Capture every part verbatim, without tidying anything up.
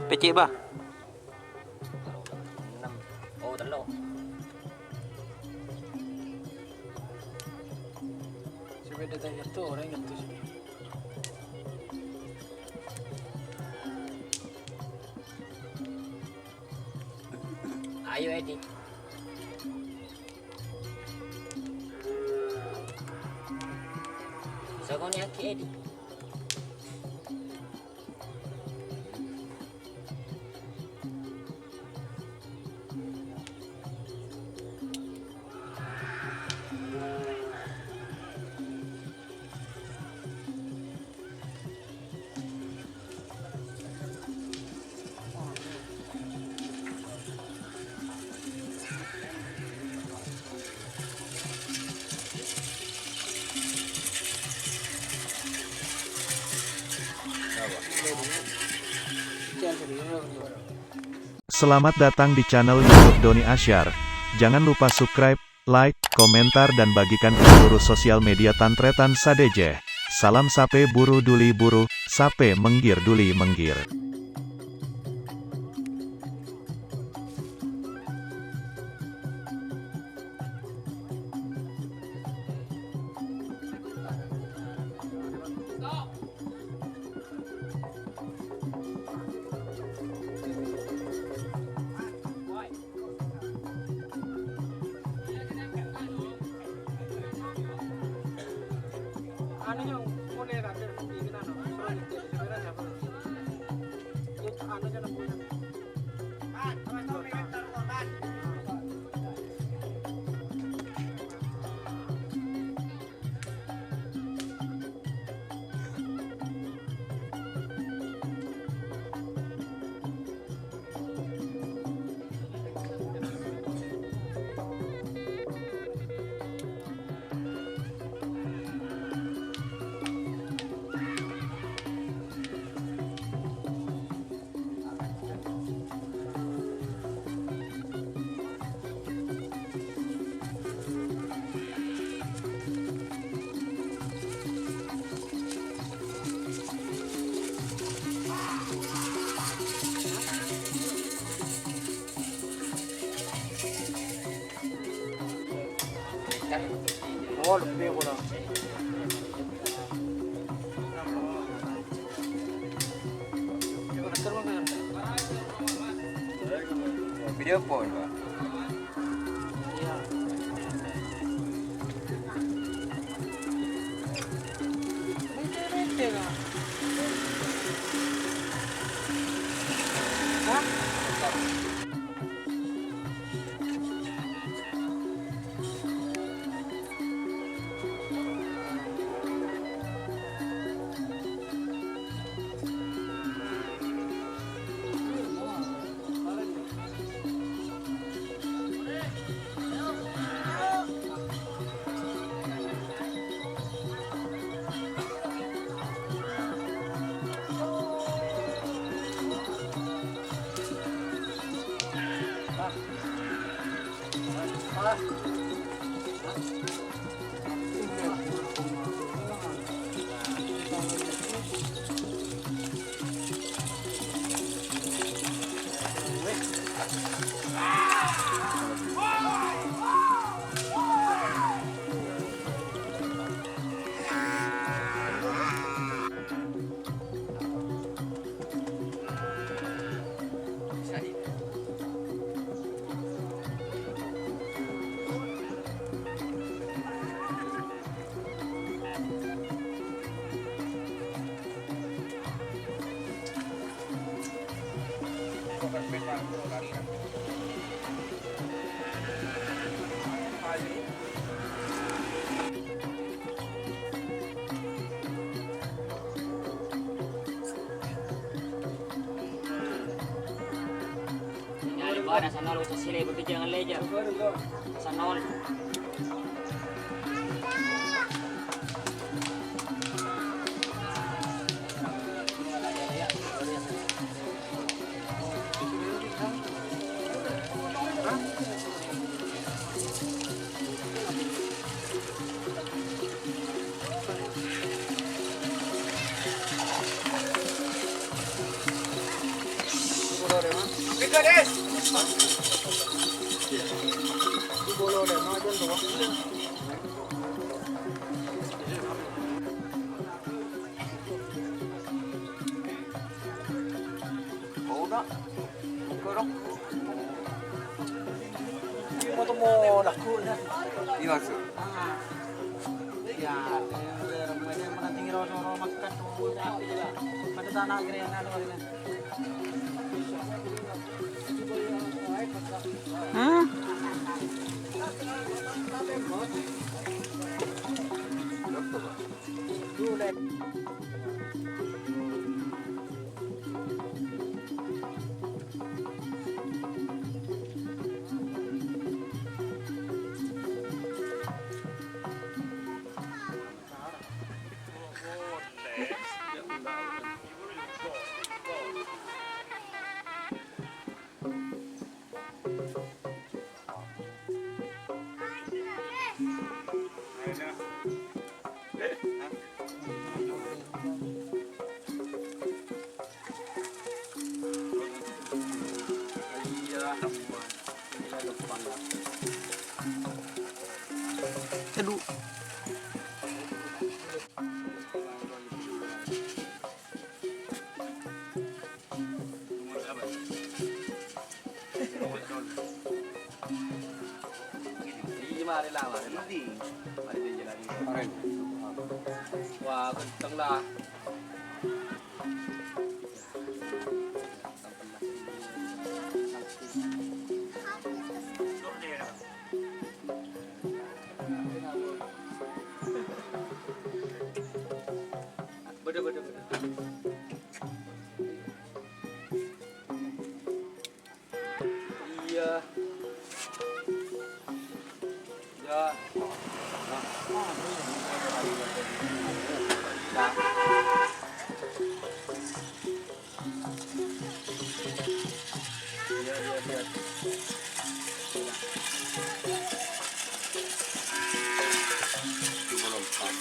Pècè', Bah. Ennem. Oh, tello'. Sepeda tadi itu orang itu sih. Ayo, Edi. Sakonè'aghi, Edi. Selamat datang di channel YouTube Doni Asyar. Jangan lupa subscribe, like, komentar, dan bagikan ke seluruh sosial media tan-tarètan sadhâjâ. Salam sapè buru dhuli buru, sapè mèngghir dhuli mèngghir. Oh, lebbi pula. Video phone, Pak. Nyali bana sanol ucap sile bekerja ngelleja. Sanol. Hmm? Aduh. Iya, mari lah, mari, mari. Mari, mari, mari. Wah, kenceng lah. Beda, beda, beda. Iya. Ya. Nah. Nah. Iya, iya, iya. Coba lompat.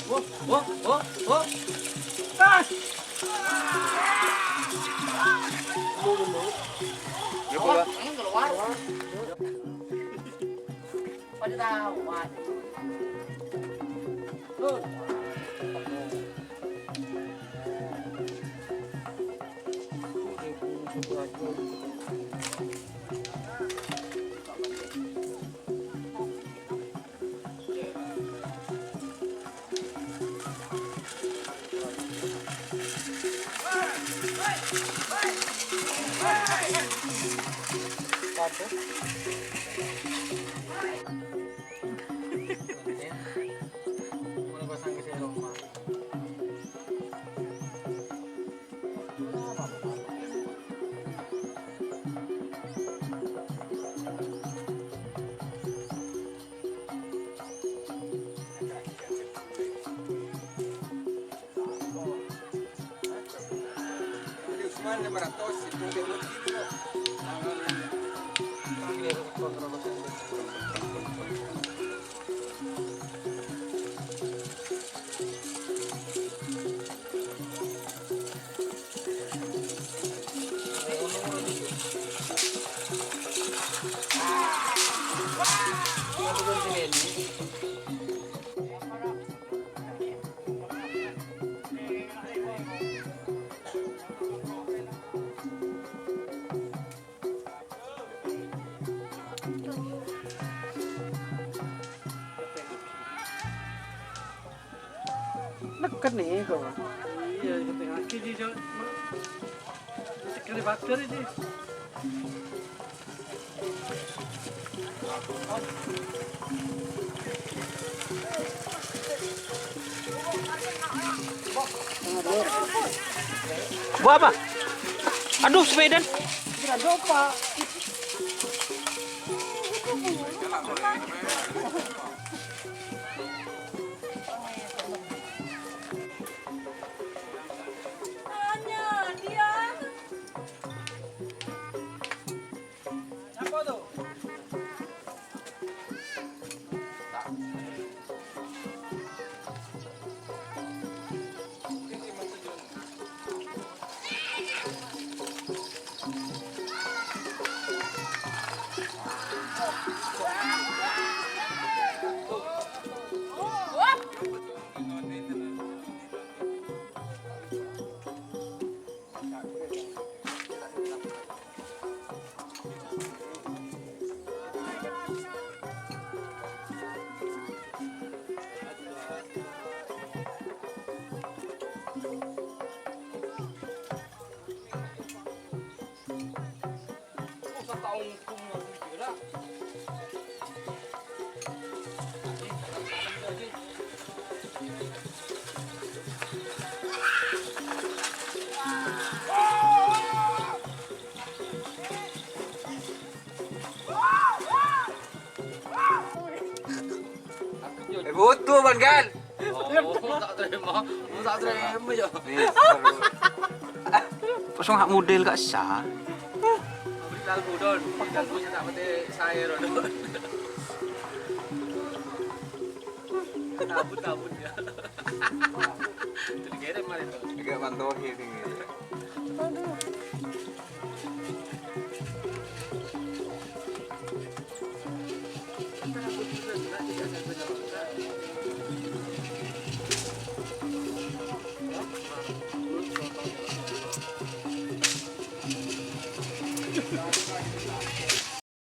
Wah, wah, wah, wah. Ah! Ya, keluar. Keluar. Pada tahu, waduh. Tuh. Kènè' kok. Iyâ, iyâ, tengah lagi, Ji, Jo. Mesti kena bakar, Ji. Buah apa? Aduh, sepeda. Eh, butuh, Bang, kan? Oh, tak terima. Oh, tak terima, ya. Nih, seru. Kosong hak model, gak sah. Abis lagu, Don. Lagunya tak mati saya, Don. Tabut, tabut, ya. Itu dikirim, mari, Don. Agak mantohi, ini.